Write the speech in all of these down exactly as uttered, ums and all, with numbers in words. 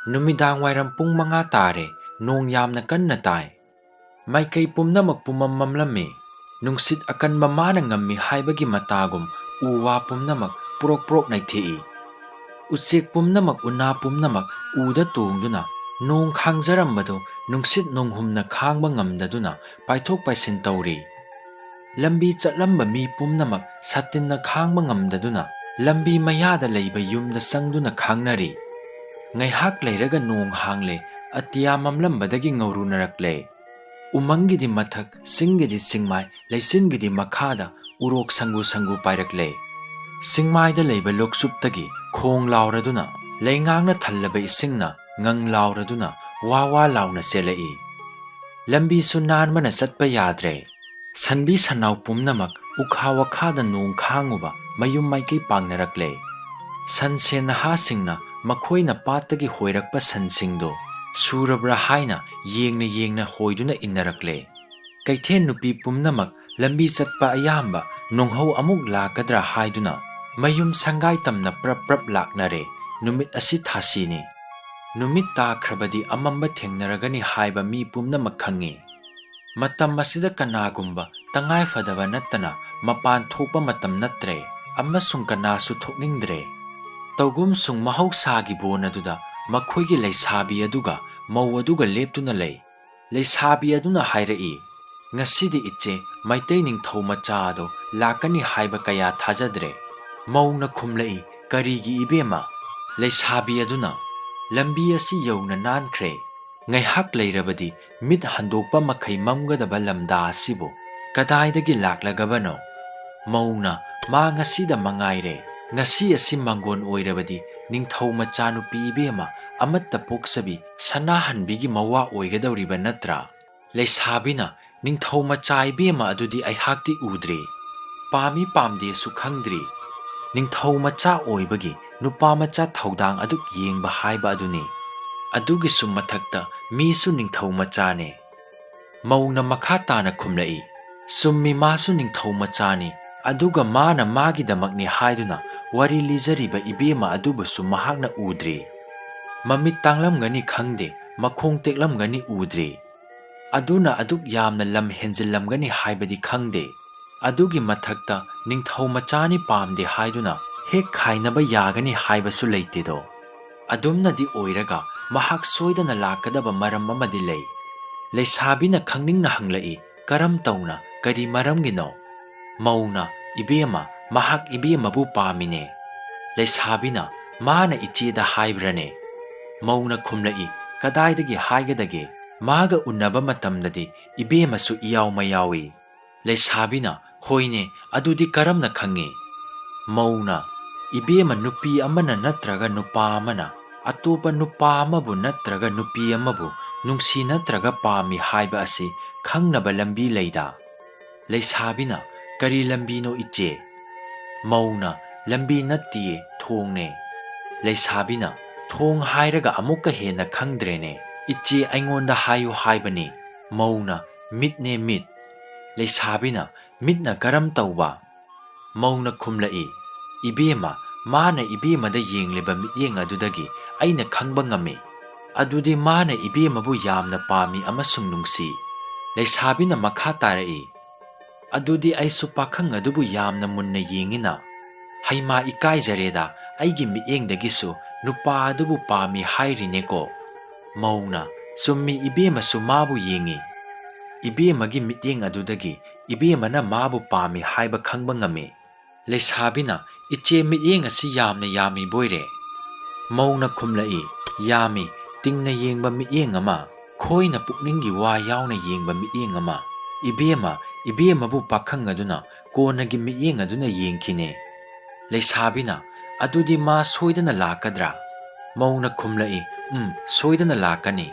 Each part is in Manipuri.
ꯅꯨꯃꯤꯗꯥꯡ ꯋꯥꯏꯔꯝ ꯄꯨꯡ ꯃꯉꯥ ꯇꯥꯔꯦ꯫ ꯅꯣꯡ ꯌꯥꯝꯅ ꯀꯟꯅ ꯇꯥꯏ꯫ ꯃꯥꯏꯀꯩ ꯄꯨꯝꯅꯃꯛ ꯄꯨꯃꯝ ꯃꯝꯂꯝꯃꯤ꯫ ꯅꯨꯡꯁꯤꯠ ꯑꯀꯟꯕ ꯃꯥꯅ ꯉꯝꯃꯤ ꯍꯥꯏꯕꯒꯤ ꯃꯇꯥꯒꯨꯝ ꯎ ꯋꯥ ꯄꯨꯝꯅꯃꯛ ꯄ꯭ꯔꯣꯛ ꯄ꯭ꯔꯣꯛ ꯅꯩꯊꯦꯛꯏ꯫ ꯎꯆꯦꯛ ꯄꯨꯝꯅꯃꯛ, ꯎꯅꯥ ꯄꯨꯝꯅꯃꯛ ꯎꯗ ꯇꯣꯡꯗꯨꯅ ꯅꯣꯡ ꯈꯥꯡꯖꯔꯝꯕꯗꯨ ꯅꯨꯡꯁꯤꯠ ꯅꯣꯡꯍꯨꯝꯅ ꯈꯥꯡꯕ ꯉꯝꯗꯗꯨꯅ ꯄꯥꯏꯊꯣꯛ ꯄꯥꯏꯁꯤꯟ ꯇꯧꯔꯤ꯫ ꯂꯝꯕꯤ ꯆꯠꯂꯝꯕ ꯃꯤ ꯄꯨꯝꯅꯃꯛ ꯁꯥꯇꯤꯟꯅ ꯈꯥꯡꯕ ꯉꯝꯗꯗꯨꯅ ꯂꯝꯕꯤ ꯃꯌꯥꯗ ꯂꯩꯕ ꯌꯨꯝꯗ ꯆꯪꯗꯨꯅ ꯈꯥꯡꯅꯔꯤ꯫ ꯉꯥꯏꯍꯥꯛ ꯂꯩꯔꯒ ꯅꯣꯡ ꯍꯥꯡꯂꯦ, ꯑꯇꯤꯌꯥ ꯃꯝꯂꯝꯕꯗꯒꯤ ꯉꯧꯔꯨꯅꯔꯛꯂꯦ꯫ ꯎꯃꯪꯒꯤꯗꯤ ꯃꯊꯛ, ꯆꯤꯡꯒꯤꯗꯤ ꯆꯤꯡꯃꯥꯏ, ꯂꯩꯆꯤꯟꯒꯤꯗꯤ ꯃꯈꯥꯗ ꯎꯔꯣꯛ ꯁꯪꯒꯨ ꯁꯪꯒꯨ ꯄꯥꯏꯔꯛꯂꯦ꯫ ꯆꯤꯡꯃꯥꯏꯗ ꯂꯩꯕ ꯂꯣꯛꯆꯨꯞꯇꯒꯤ ꯈꯣꯡ ꯂꯥꯎꯔꯗꯨꯅ, ꯂꯩꯉꯥꯡꯅ ꯊꯜꯂꯕ ꯏꯁꯤꯡꯅ ꯉꯪ ꯂꯥꯎꯔꯗꯨꯅ ꯋꯥ ꯋꯥ ꯂꯥꯎꯅ ꯆꯦꯜꯂꯛꯏ꯫ ꯂꯝꯕꯤꯁꯨ ꯅꯥꯟꯕꯅ ꯆꯠꯄ ꯌꯥꯗ꯭ꯔꯦ꯫ ꯁꯟꯕꯤ ꯁꯟꯅꯥꯎ ꯄꯨꯝꯅꯃꯛ ꯎꯈꯥ ꯋꯥꯈꯥꯗ ꯅꯣꯡ ꯈꯥꯡꯉꯨꯕ ꯃꯌꯨꯝ ꯃꯥꯏꯀꯩ ꯄꯥꯡꯅꯔꯛꯂꯦ꯫ ꯁꯟꯁꯦꯟ ꯅꯍꯥꯁꯤꯡꯅ ꯃꯈꯣꯏꯅ ꯄꯥꯠꯇꯒꯤ ꯍꯣꯏꯔꯛꯄ ꯁꯟꯁꯤꯡꯗꯨ ꯁꯨꯔꯕ꯭ꯔꯥ ꯍꯥꯏꯅ ꯌꯦꯡꯅ ꯌꯦꯡꯅ ꯍꯣꯏꯗꯨꯅ ꯏꯟꯅꯔꯛꯂꯦ꯫ ꯀꯩꯊꯦꯜ ꯅꯨꯄꯤ ꯄꯨꯝꯅꯃꯛ ꯂꯝꯕꯤ ꯆꯠꯄ ꯑꯌꯥꯝꯕ ꯅꯣꯡꯍꯧ ꯑꯃꯨꯛ ꯂꯥꯛꯀꯗ꯭ꯔꯥ ꯍꯥꯏꯗꯨꯅ ꯃꯌꯨꯝ ꯁꯪꯒꯥꯏ ꯇꯝꯅ ꯄ꯭ꯔꯞ ꯄ꯭ꯔꯞ ꯂꯥꯛꯅꯔꯦ꯫ ꯅꯨꯃꯤꯠ ꯑꯁꯤ ꯊꯥꯁꯤꯅꯤ꯫ ꯅꯨꯃꯤꯠ ꯇꯥꯈ꯭ꯔꯕꯗꯤ ꯑꯃꯝꯕ ꯊꯦꯡꯅꯔꯒꯅꯤ ꯍꯥꯏꯕ ꯃꯤ ꯄꯨꯝꯅꯃꯛ ꯈꯪꯏ꯫ ꯃꯇꯝ ꯑꯁꯤꯗ ꯀꯅꯥꯒꯨꯝꯕ ꯇꯉꯥꯏ ꯐꯗꯕ ꯅꯠꯇꯅ ꯃꯄꯥꯟ ꯊꯣꯛꯄ ꯃꯇꯝ ꯅꯠꯇ꯭ꯔꯦ, ꯑꯃꯁꯨꯡ ꯀꯅꯥꯁꯨ ꯊꯣꯛꯅꯤꯡꯗ꯭ꯔꯦ꯫ ꯇꯧꯒꯨꯝꯁꯨꯡ ꯃꯍꯧꯁꯥꯒꯤ ꯕꯣꯟ ꯑꯗꯨꯗ ꯃꯈꯣꯏꯒꯤ ꯂꯩꯁꯥꯕꯤ ꯑꯗꯨꯒ ꯃꯧ ꯑꯗꯨꯒ ꯂꯦꯞꯇꯨꯅ ꯂꯩ꯫ ꯂꯩꯁꯥꯕꯤ ꯑꯗꯨꯅ ꯍꯥꯏꯔꯛꯏ, "ꯉꯁꯤꯗꯤ ꯏꯆꯦ, ꯃꯩꯇꯩ ꯅꯤꯡꯊꯧ ꯃꯆꯥ ꯑꯗꯣ ꯂꯥꯛꯀꯅꯤ ꯍꯥꯏꯕ ꯀꯌꯥ ꯊꯥꯖꯗ꯭ꯔꯦ"꯫ ꯃꯧꯅ ꯈꯨꯝꯂꯛꯏ, "ꯀꯔꯤꯒꯤ ꯏꯕꯦꯝꯃ?" ꯂꯩꯁꯥꯕꯤ ꯑꯗꯨꯅ, "ꯂꯝꯕꯤ ꯑꯁꯤ ꯌꯧꯅ ꯅꯥꯟꯈ꯭ꯔꯦ꯫ ꯉꯥꯏꯍꯥꯛ ꯂꯩꯔꯕꯗꯤ ꯃꯤꯠ ꯍꯟꯗꯣꯛꯄ ꯃꯈꯩ ꯃꯝꯒꯗꯕ ꯂꯝꯗꯥ ꯑꯁꯤꯕꯨ ꯀꯗꯥꯏꯗꯒꯤ ꯂꯥꯛꯂꯒꯕꯅꯣ?" ꯃꯧꯅ, "ꯃꯥ ꯉꯁꯤꯗ ꯃꯉꯥꯏꯔꯦ꯫ ꯉꯁꯤ ꯑꯁꯤ ꯃꯪꯒꯣꯟ ꯑꯣꯏꯔꯕꯗꯤ ꯅꯤꯡꯊꯧ ꯃꯆꯥꯅꯨꯄꯤ ꯏꯕꯦꯝꯃ ꯑꯃꯠꯇ ꯄꯣꯛꯆꯕꯤ ꯁꯅꯥꯍꯟꯕꯤꯒꯤ ꯃꯋꯥ ꯑꯣꯏꯒꯗꯧꯔꯤꯕ ꯅꯠꯇ꯭ꯔꯥ?" ꯂꯩꯁꯥꯕꯤꯅ, "ꯅꯤꯡꯊꯧ ꯃꯆꯥ ꯏꯕꯦꯝꯃ ꯑꯗꯨꯗꯤ ꯑꯩꯍꯥꯛꯇꯤ ꯎꯗ꯭ꯔꯤ꯫ ꯄꯥꯝꯃꯤ ꯄꯥꯝꯗꯦꯁꯨ ꯈꯪꯗ꯭ꯔꯤ꯫ ꯅꯤꯡꯊꯧ ꯃꯆꯥ ꯑꯣꯏꯕꯒꯤ ꯅꯨꯄꯥ ꯃꯆꯥ ꯊꯧꯗꯥꯡ ꯑꯗꯨꯛ ꯌꯦꯡꯕ ꯍꯥꯏꯕ ꯑꯗꯨꯅꯤ꯫ ꯑꯗꯨꯒꯤꯁꯨ ꯃꯊꯛꯇ ꯃꯤꯁꯨ ꯅꯤꯡꯊꯧ ꯃꯆꯥꯅꯦ"꯫ ꯃꯧꯅ ꯃꯈꯥ ꯇꯥꯅ ꯈꯨꯝꯂꯛꯏ, "ꯆꯨꯝꯃꯤ, ꯃꯥꯁꯨ ꯅꯤꯡꯊꯧ ꯃꯆꯥꯅꯤ, ꯑꯗꯨꯒ ꯃꯥꯅ ꯃꯥꯒꯤꯗꯃꯛꯅꯤ ꯍꯥꯏꯗꯨꯅ ꯋꯥꯔꯤ ꯂꯤꯖꯔꯤꯕ ꯏꯕꯦꯝꯃ ꯑꯗꯨꯕꯨꯁꯨ ꯃꯍꯥꯛꯅ ꯎꯗ꯭ꯔꯤ꯫ ꯃꯃꯤꯠ ꯇꯥꯡꯂꯝꯒꯅꯤ ꯈꯪꯗꯦ, ꯃꯈꯣꯡ ꯇꯦꯛꯂꯝꯒꯅꯤ ꯎꯗ꯭ꯔꯤ꯫ ꯑꯗꯨꯅ ꯑꯗꯨꯛ ꯌꯥꯝꯅ ꯂꯝ ꯍꯦꯟꯖꯤꯜꯂꯝꯒꯅꯤ ꯍꯥꯏꯕꯗꯤ ꯈꯪꯗꯦ꯫ ꯑꯗꯨꯒꯤ ꯃꯊꯛꯇ ꯅꯤꯡꯊꯧ ꯃꯆꯥꯅꯤ ꯄꯥꯝꯗꯦ ꯍꯥꯏꯗꯨꯅ ꯍꯦꯛ ꯈꯥꯏꯅꯕ ꯌꯥꯒꯅꯤ ꯍꯥꯏꯕꯁꯨ ꯂꯩꯇꯦꯗꯣ꯫ ꯑꯗꯨꯝꯅꯗꯤ ꯑꯣꯏꯔꯒ ꯃꯍꯥꯛ ꯁꯣꯏꯗꯅ ꯂꯥꯛꯀꯗꯕ ꯃꯔꯝ ꯑꯃꯗꯤ ꯂꯩ꯫" ꯂꯩꯁꯥꯕꯤꯅ ꯈꯪꯅꯤꯡꯅ ꯍꯪꯂꯛꯏ, "ꯀꯔꯝ ꯇꯧꯅ? ꯀꯔꯤ ꯃꯔꯝꯒꯤꯅꯣ?" ꯃꯧꯅ, "ꯏꯕꯦꯝꯃ, ꯃꯍꯥꯛ ꯏꯕꯦꯝꯃꯕꯨ ꯄꯥꯝꯃꯤꯅꯦ꯫" ꯂꯩꯁꯥꯕꯤꯅ, "ꯃꯥꯅ ꯏꯆꯦꯗ ꯍꯥꯏꯕ꯭ꯔꯅꯦ?" ꯃꯧꯅ ꯈꯨꯝꯂꯛꯏ, "ꯀꯗꯥꯏꯗꯒꯤ ꯍꯥꯏꯒꯗꯒꯦ? ꯃꯥꯒ ꯎꯅꯕ ꯃꯇꯝꯗꯗꯤ ꯏꯕꯦꯝꯃꯁꯨ ꯏꯌꯥꯎ ꯃꯌꯥꯎꯏ꯫" ꯂꯩꯁꯥꯕꯤꯅ, "ꯍꯣꯏꯅꯦ, ꯑꯗꯨꯗꯤ ꯀꯔꯝꯅ ꯈꯪꯉꯤ?" ꯃꯧꯅ, "ꯏꯕꯦꯝꯃ, ꯅꯨꯄꯤ ꯑꯃꯅ ꯅꯠꯇ꯭ꯔꯒ ꯅꯨꯄꯥ ꯑꯃꯅ ꯑꯇꯣꯞꯄ ꯅꯨꯄꯥ ꯑꯃꯕꯨ ꯅꯠꯇ꯭ꯔꯒ ꯅꯨꯄꯤ ꯑꯃꯕꯨ ꯅꯨꯡꯁꯤ ꯅꯠꯇ꯭ꯔꯒ ꯄꯥꯝꯃꯤ ꯍꯥꯏꯕ ꯑꯁꯤ ꯈꯪꯅꯕ ꯂꯝꯕꯤ ꯂꯩꯗ?" ꯂꯩꯁꯥꯕꯤꯅ, "ꯀꯔꯤ ꯂꯝꯕꯤꯅꯣ ꯏꯆꯦ?" ꯃꯧꯅ, "ꯂꯝꯕꯤ ꯅꯠꯇꯤꯌꯦ, ꯊꯣꯡꯅꯦ꯫" ꯂꯩꯁꯥꯕꯤꯅ, "ꯊꯣꯡ ꯍꯥꯏꯔꯒ ꯑꯃꯨꯛꯀ ꯍꯦꯟꯅ ꯈꯪꯗ꯭ꯔꯦꯅꯦ꯫ ꯏꯆꯦ, ꯑꯩꯉꯣꯟꯗ ꯍꯥꯏꯌꯨ ꯍꯥꯏꯕꯅꯤ꯫" ꯃꯧꯅ, "ꯃꯤꯠꯅꯦ, ꯃꯤꯠ꯫" ꯂꯩꯁꯥꯕꯤꯅ, "ꯃꯤꯠꯅ ꯀꯔꯝ ꯇꯧꯕ?" ꯃꯧꯅ ꯈꯨꯝꯂꯛꯏ, "ꯏꯕꯦꯝꯃ, ꯃꯥꯅ ꯏꯕꯦꯝꯃꯗ ꯌꯦꯡꯂꯤꯕ ꯃꯤꯠꯌꯦꯡ ꯑꯗꯨꯗꯒꯤ ꯑꯩꯅ ꯈꯪꯕ ꯉꯝꯃꯤ꯫ ꯑꯗꯨꯗꯤ ꯃꯥꯅ ꯏꯕꯦꯝꯃꯕꯨ ꯌꯥꯝꯅ ꯄꯥꯝꯃꯤ ꯑꯃꯁꯨꯡ ꯅꯨꯡꯁꯤ꯫" ꯂꯩꯁꯥꯕꯤꯅ ꯃꯈꯥ ꯇꯥꯔꯛꯏ, "ꯑꯗꯨꯗꯤ ꯑꯩꯁꯨ ꯄꯥꯈꯪ ꯑꯗꯨꯕꯨ ꯌꯥꯝꯅ ꯃꯨꯟꯅ ꯌꯦꯡꯉꯤꯅ꯫ ꯍꯩꯃꯥ, ꯏꯀꯥꯏꯖꯔꯦꯗ, ꯑꯩꯒꯤ ꯃꯤꯠꯌꯦꯡꯗꯒꯤꯁꯨ ꯅꯨꯄꯥ ꯑꯗꯨꯕꯨ ꯄꯥꯝꯃꯤ ꯍꯥꯏꯔꯤꯅꯦꯀꯣ?" ꯃꯧꯅ, "ꯆꯨꯝꯃꯤ, ꯏꯕꯦꯝꯃꯁꯨ ꯃꯥꯕꯨ ꯌꯦꯡꯉꯤ꯫ ꯏꯕꯦꯝꯃꯒꯤ ꯃꯤꯠꯌꯦꯡ ꯑꯗꯨꯗꯒꯤ ꯏꯕꯦꯝꯃꯅ ꯃꯥꯕꯨ ꯄꯥꯝꯃꯤ ꯍꯥꯏꯕ ꯈꯪꯕ ꯉꯝꯃꯤ꯫" ꯂꯩꯁꯥꯕꯤꯅ, "ꯏꯆꯦ, ꯃꯤꯠꯌꯦꯡ ꯑꯁꯤ ꯌꯥꯝꯅ ꯌꯥꯝꯃꯤꯕꯣꯏꯔꯦ?" ꯃꯧꯅ ꯈꯨꯝꯂꯛꯏ, "ꯌꯥꯝꯃꯤ, ꯇꯤꯡꯅ ꯌꯦꯡꯕ ꯃꯤꯠꯌꯦꯡ ꯑꯃ, ꯈꯣꯏꯅ ꯄꯨꯛꯅꯤꯡꯒꯤ ꯋꯥ ꯌꯥꯎꯅ ꯌꯦꯡꯕ ꯃꯤꯠꯌꯦꯡ ꯑꯃ꯫ ꯏꯕꯦꯝꯃ, ꯏꯕꯦꯝꯃꯕꯨ ꯄꯥꯈꯪ ꯑꯗꯨꯅ ꯀꯣꯟꯅꯒꯤ ꯃꯤꯠꯌꯦꯡ ꯑꯗꯨꯅ ꯌꯦꯡꯈꯤꯅꯦ꯫" ꯂꯩꯁꯥꯕꯤꯅ, "ꯑꯗꯨꯗꯤ ꯃꯥ ꯁꯣꯏꯗꯅ ꯂꯥꯛꯀꯗ꯭ꯔꯥ?" ꯃꯧꯅ ꯈꯨꯝꯂꯛꯏ, "ꯎꯝ, ꯁꯣꯏꯗꯅ ꯂꯥꯛꯀꯅꯤ꯫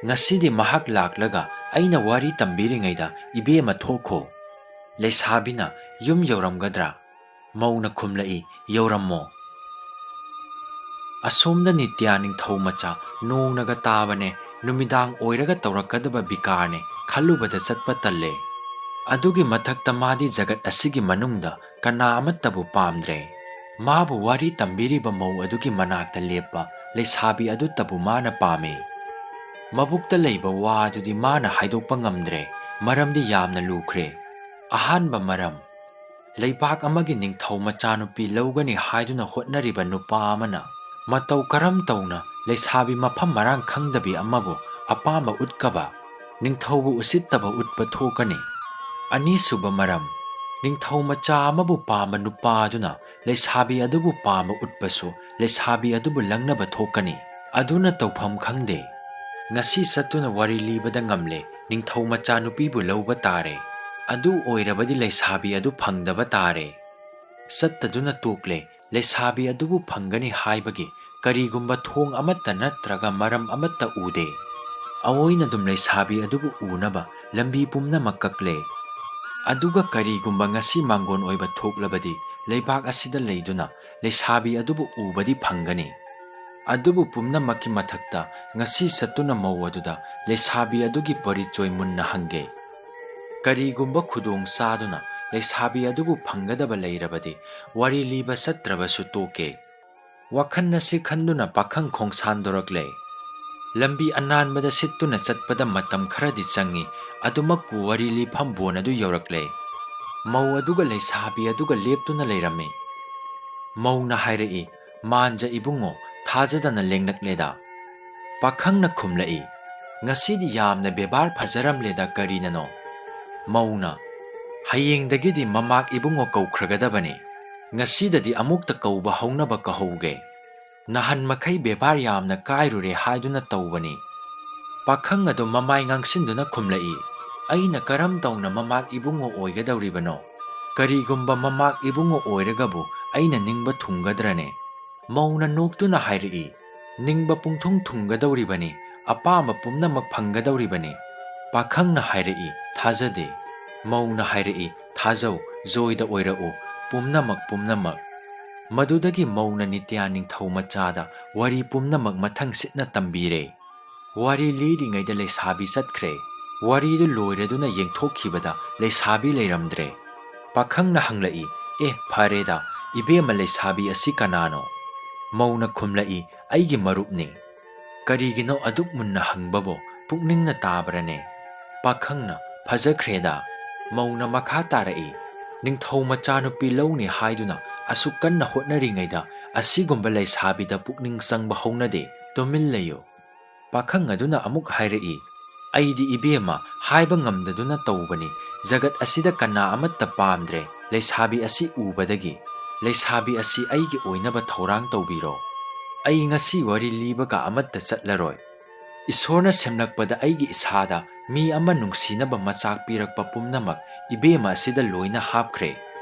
ꯉꯁꯤꯗꯤ ꯃꯍꯥꯛ ꯂꯥꯛꯂꯒ ꯑꯩꯅ ꯋꯥꯔꯤ ꯇꯝꯕꯤꯔꯤꯉꯩꯗ ꯏꯕꯦꯝꯃ ꯊꯣꯛꯈꯣ꯫" ꯂꯩꯁꯥꯕꯤꯅ, "ꯌꯨꯝ ꯌꯧꯔꯝꯒꯗ꯭ꯔꯥ?" ꯃꯧꯅ ꯈꯨꯝꯂꯛꯏ, "ꯌꯧꯔꯝꯃꯣ꯫" ꯑꯁꯣꯝꯗ ꯅꯤꯇ꯭ꯌꯥ ꯅꯤꯡꯊꯧ ꯃꯆꯥ ꯅꯣꯡꯅꯒ ꯇꯥꯕꯅꯦ, ꯅꯨꯃꯤꯗꯥꯡ ꯑꯣꯏꯔꯒ ꯇꯧꯔꯛꯀꯗꯕ ꯕꯤꯀꯥꯔꯅꯦ, ꯈꯜꯂꯨꯕꯗ ꯆꯠꯄ ꯇꯜꯂꯦ꯫ ꯑꯗꯨꯒꯤ ꯃꯊꯛꯇ ꯃꯥꯗꯤ ꯖꯒꯠ ꯑꯁꯤꯒꯤ ꯃꯅꯨꯡꯗ ꯀꯅꯥ ꯑꯃꯠꯇꯕꯨ ꯄꯥꯝꯗ꯭ꯔꯦ꯫ ꯃꯥꯕꯨ ꯋꯥꯔꯤ ꯇꯝꯕꯤꯔꯤꯕ ꯃꯧ ꯑꯗꯨꯒꯤ ꯃꯅꯥꯛꯇ ꯂꯦꯞꯄ ꯂꯩꯁꯥꯕꯤ ꯑꯗꯨꯇꯕꯨ ꯃꯥꯅ ꯄꯥꯝꯃꯤ꯫ ꯃꯕꯨꯛꯇ ꯂꯩꯕ ꯋꯥ ꯑꯗꯨꯗꯤ ꯃꯥꯅ ꯍꯥꯏꯗꯣꯛꯄ ꯉꯝꯗ꯭ꯔꯦ, ꯃꯔꯝꯗꯤ ꯌꯥꯝꯅ ꯂꯨꯈ꯭ꯔꯦ꯫ ꯑꯍꯥꯟꯕ ꯃꯔꯝ, ꯂꯩꯕꯥꯛ ꯑꯃꯒꯤ ꯅꯤꯡꯊꯧ ꯃꯆꯥꯅꯨꯄꯤ ꯂꯧꯒꯅꯤ ꯍꯥꯏꯗꯨꯅ ꯍꯣꯠꯅꯔꯤꯕ ꯅꯨꯄꯥ ꯑꯃꯅ ꯃꯇꯧ ꯀꯔꯝ ꯇꯧꯅ ꯂꯩꯁꯥꯕꯤ ꯃꯐꯝ ꯃꯔꯥꯡ ꯈꯪꯗꯕꯤ ꯑꯃꯕꯨ ꯑꯄꯥꯝꯕ ꯎꯠꯀꯕ? ꯅꯤꯡꯊꯧꯕꯨ ꯎꯁꯤꯠꯇꯕ ꯎꯠꯄ ꯊꯣꯛꯀꯅꯤ꯫ ꯑꯅꯤꯁꯨꯕ ꯃꯔꯝ, ꯅꯤꯡꯊꯧ ꯃꯆꯥ ꯑꯃꯕꯨ ꯄꯥꯝꯕ ꯅꯨꯄꯥ ꯑꯗꯨꯅ ꯂꯩꯁꯥꯕꯤ ꯑꯗꯨꯕꯨ ꯄꯥꯝꯕ ꯎꯠꯄꯁꯨ ꯂꯩꯁꯥꯕꯤ ꯑꯗꯨꯕꯨ ꯂꯪꯅꯕ ꯊꯣꯛꯀꯅꯤ꯫ ꯑꯗꯨꯅ ꯇꯧꯐꯝ ꯈꯪꯗꯦ꯫ ꯉꯁꯤ ꯆꯠꯇꯨꯅ ꯋꯥꯔꯤ ꯂꯤꯕꯗ ꯉꯝꯂꯦ, ꯅꯤꯡꯊꯧ ꯃꯆꯥꯅꯨꯄꯤꯕꯨ ꯂꯧꯕ ꯇꯥꯔꯦ꯫ ꯑꯗꯨ ꯑꯣꯏꯔꯕꯗꯤ ꯂꯩꯁꯥꯕꯤ ꯑꯗꯨ ꯐꯪꯗꯕ ꯇꯥꯔꯦ꯫ ꯆꯠꯇꯗꯨꯅ ꯇꯣꯛꯂꯦ꯫ ꯂꯩꯁꯥꯕꯤ ꯑꯗꯨꯕꯨ ꯐꯪꯒꯅꯤ ꯍꯥꯏꯕꯒꯤ ꯀꯔꯤꯒꯨꯝꯕ ꯊꯣꯡ ꯑꯃꯠꯇ ꯅꯠꯇ꯭ꯔꯒ ꯃꯔꯝ ꯑꯃꯠꯇ ꯎꯗꯦ꯫ ꯑꯑꯣꯏꯅꯗꯨꯝ ꯂꯩꯁꯥꯕꯤ ꯑꯗꯨꯕꯨ ꯎꯅꯕ ꯂꯝꯕꯤ ꯄꯨꯝꯅꯃꯛ ꯀꯛꯂꯦ꯫ ꯑꯗꯨꯒ ꯀꯔꯤꯒꯨꯝꯕ ꯉꯁꯤ ꯃꯥꯡꯒꯣꯟ ꯑꯣꯏꯕ ꯊꯣꯛꯂꯕꯗꯤ ꯂꯩꯕꯥꯛ ꯑꯁꯤꯗ ꯂꯩꯗꯨꯅ ꯂꯩꯁꯥꯕꯤ ꯑꯗꯨꯕꯨ ꯎꯕꯗꯤ ꯐꯪꯒꯅꯤ꯫ ꯑꯗꯨꯕꯨ ꯄꯨꯝꯅꯃꯛꯀꯤ ꯃꯊꯛꯇ ꯉꯁꯤ ꯆꯠꯇꯨꯅ ꯃꯧ ꯑꯗꯨꯗ ꯂꯩꯁꯥꯕꯤ ꯑꯗꯨꯒꯤ ꯄꯔꯤꯆꯣꯏ ꯃꯨꯟꯅ ꯍꯪꯒꯦ꯫ ꯀꯔꯤꯒꯨꯝꯕ ꯈꯨꯗꯣꯡ ꯆꯥꯗꯨꯅ ꯂꯩꯁꯥꯕꯤ ꯑꯗꯨꯕꯨ ꯐꯪꯒꯗꯕ ꯂꯩꯔꯕꯗꯤ ꯋꯥꯔꯤ ꯂꯤꯕ ꯆꯠꯇ꯭ꯔꯕꯁꯨ ꯇꯣꯛꯀꯦ꯫ ꯋꯥꯈꯜ ꯑꯁꯤ ꯈꯟꯗꯨꯅ ꯄꯥꯈꯪ ꯈꯣꯡꯁꯥꯟꯗꯣꯔꯛꯂꯦ꯫ ꯂꯝꯕꯤ ꯑꯅꯥꯟꯕꯗ ꯁꯤꯠꯇꯨꯅ ꯆꯠꯄꯗ ꯃꯇꯝ ꯈꯔꯗꯤ ꯆꯪꯏ, ꯑꯗꯨꯃꯛꯄꯨ ꯋꯥꯔꯤ ꯂꯤꯐꯝ ꯕꯣꯟ ꯑꯗꯨ ꯌꯧꯔꯛꯂꯦ꯫ ꯃꯧ ꯑꯗꯨꯒ ꯂꯩꯁꯥꯕꯤ ꯑꯗꯨꯒ ꯂꯦꯞꯇꯨꯅ ꯂꯩꯔꯝꯃꯤ꯫ ꯃꯧꯅ ꯍꯥꯏꯔꯛꯏ, "ꯃꯥꯟꯖ ꯏꯕꯨꯡꯉꯣ, ꯊꯥꯖꯗꯅ ꯂꯦꯡꯂꯛꯂꯦꯗ?" ꯄꯥꯈꯪꯅ ꯈꯨꯝꯂꯛꯏ, "ꯉꯁꯤꯗꯤ ꯌꯥꯝꯅ ꯕꯦꯕꯥꯔ ꯐꯖꯔꯝꯂꯦꯗ, ꯀꯔꯤꯅꯅꯣ?" ꯃꯧꯅ, "ꯍꯌꯦꯡꯗꯒꯤꯗꯤ ꯃꯃꯥꯛ ꯏꯕꯨꯡꯉꯣ ꯀꯧꯈ꯭ꯔꯒꯗꯕꯅꯤ꯫ ꯉꯁꯤꯗꯗꯤ ꯑꯃꯨꯛꯇ ꯀꯧꯕ ꯍꯧꯅꯕ ꯀꯧꯍꯧꯒꯦ꯫ ꯅꯍꯥꯟ ꯃꯈꯩ ꯕꯦꯕꯥꯔ ꯌꯥꯝꯅ ꯀꯥꯏꯔꯨꯔꯦ ꯍꯥꯏꯗꯨꯅ ꯇꯧꯕꯅꯤ꯫" ꯄꯥꯈꯪ ꯑꯗꯨ ꯃꯃꯥꯏ ꯉꯥꯡꯁꯤꯟꯗꯨꯅ ꯈꯨꯝꯂꯛꯏ, "ꯑꯩꯅ ꯀꯔꯝ ꯇꯧꯅ ꯃꯃꯥꯛ ꯏꯕꯨꯡꯉꯣ ꯑꯣꯏꯒꯗꯧꯔꯤꯕꯅꯣ? ꯀꯔꯤꯒꯨꯝꯕ ꯃꯃꯥꯛ ꯏꯕꯨꯡꯉꯣ ꯑꯣꯏꯔꯒꯕꯨ ꯑꯩꯅ ꯅꯤꯡꯕ ꯊꯨꯡꯒꯗ꯭ꯔꯅꯦ?" ꯃꯧꯅ ꯅꯣꯛꯇꯨꯅ ꯍꯥꯏꯔꯛꯏ, "ꯅꯤꯡꯕ ꯄꯨꯡꯊꯨꯡ ꯊꯨꯡꯒꯗꯧꯔꯤꯕꯅꯤ, ꯑꯄꯥꯝꯕ ꯄꯨꯝꯅꯃꯛ ꯐꯪꯒꯗꯧꯔꯤꯕꯅꯤ꯫" ꯄꯥꯈꯪꯅ ꯍꯥꯏꯔꯛꯏ, "ꯊꯥꯖꯗꯦ꯫" ꯃꯧꯅ ꯍꯥꯏꯔꯛꯏ, "ꯊꯥꯖꯧ, ꯖꯣꯏꯗ ꯑꯣꯏꯔꯛꯎ, ꯄꯨꯝꯅꯃꯛ, ꯄꯨꯝꯅꯃꯛ꯫" ꯃꯗꯨꯗꯒꯤ ꯃꯧꯅ ꯅꯤꯇ꯭ꯌꯥ ꯅꯤꯡꯊꯧ ꯃꯆꯥꯗ ꯋꯥꯔꯤ ꯄꯨꯝꯅꯃꯛ ꯃꯊꯪ ꯁꯤꯠꯅ ꯇꯝꯕꯤꯔꯦ꯫ ꯋꯥꯔꯤ ꯂꯤꯔꯤꯉꯩꯗ ꯂꯩꯁꯥꯕꯤ ꯆꯠꯈ꯭ꯔꯦ꯫ ꯋꯥꯔꯤꯗꯨ ꯂꯣꯏꯔꯗꯨꯅ ꯌꯦꯡꯊꯣꯛꯈꯤꯕꯗ ꯂꯩꯁꯥꯕꯤ ꯂꯩꯔꯝꯗ꯭ꯔꯦ꯫ ꯄꯥꯈꯪꯅ ꯍꯪꯂꯛꯏ, "ꯑꯦ, ꯐꯔꯦꯗ, ꯏꯕꯦꯝꯃ, ꯂꯩꯁꯥꯕꯤ ꯑꯁꯤ ꯀꯅꯥꯅꯣ?" ꯃꯧꯅ ꯈꯨꯝꯂꯛꯏ, "ꯑꯩꯒꯤ ꯃꯔꯨꯞꯅꯤ꯫" "ꯀꯔꯤꯒꯤꯅꯣ ꯑꯗꯨꯛ ꯃꯨꯟꯅ ꯍꯪꯕꯕꯣ? ꯄꯨꯛꯅꯤꯡꯅ ꯇꯥꯕ꯭ꯔꯅꯦ?" ꯄꯥꯈꯪꯅ, "ꯐꯖꯈ꯭ꯔꯦꯗ꯫" ꯃꯧꯅ ꯃꯈꯥ ꯇꯥꯔꯛꯏ, "ꯅꯤꯡꯊꯧ ꯃꯆꯥꯅꯨꯄꯤ ꯂꯧꯅꯤ ꯍꯥꯏꯗꯨꯅ ꯑꯁꯨꯛ ꯀꯟꯅ ꯍꯣꯠꯅꯔꯤꯉꯩꯗ ꯑꯁꯤꯒꯨꯝꯕ ꯂꯩꯁꯥꯕꯤꯗ ꯄꯨꯛꯅꯤꯡ ꯆꯪꯕ ꯍꯧꯅꯗꯦ꯫ ꯇꯨꯃꯤꯟ ꯂꯩꯌꯨ꯫" ꯄꯥꯈꯪ ꯑꯗꯨꯅ ꯑꯃꯨꯛ ꯍꯥꯏꯔꯛꯏ, "ꯑꯩꯗꯤ ꯏꯕꯦꯝꯃ ꯍꯥꯏꯕ ꯉꯝꯗꯗꯨꯅ ꯇꯧꯕꯅꯤ꯫ ꯖꯒꯠ ꯑꯁꯤꯗ ꯀꯅꯥ ꯑꯃꯠꯇ ꯄꯥꯝꯗ꯭ꯔꯦ ꯂꯩꯁꯥꯕꯤ ꯑꯁꯤ ꯎꯕꯗꯒꯤ꯫ ꯂꯩꯁꯥꯕꯤ ꯑꯁꯤ ꯑꯩꯒꯤ ꯑꯣꯏꯅꯕ ꯊꯧꯔꯥꯡ ꯇꯧꯕꯤꯔꯣ꯫ ꯑꯩ ꯉꯁꯤ ꯋꯥꯔꯤ ꯂꯤꯕꯒ ꯑꯃꯠꯇ ꯆꯠꯂꯔꯣꯏ꯫ ꯏꯁꯣꯔꯅ ꯁꯦꯝꯂꯛꯄꯗ ꯑꯩꯒꯤ ꯏꯁꯥꯗ ꯃꯤ ꯑꯃ ꯅꯨꯡꯁꯤꯅꯕ ꯃꯆꯥꯛ ꯄꯤꯔꯛꯄ ꯄꯨꯝꯅꯃꯛ ꯏꯕꯦꯝꯃ ꯑꯁꯤꯗ ꯂꯣꯏꯅ ꯍꯥꯞꯈ꯭ꯔꯦ꯫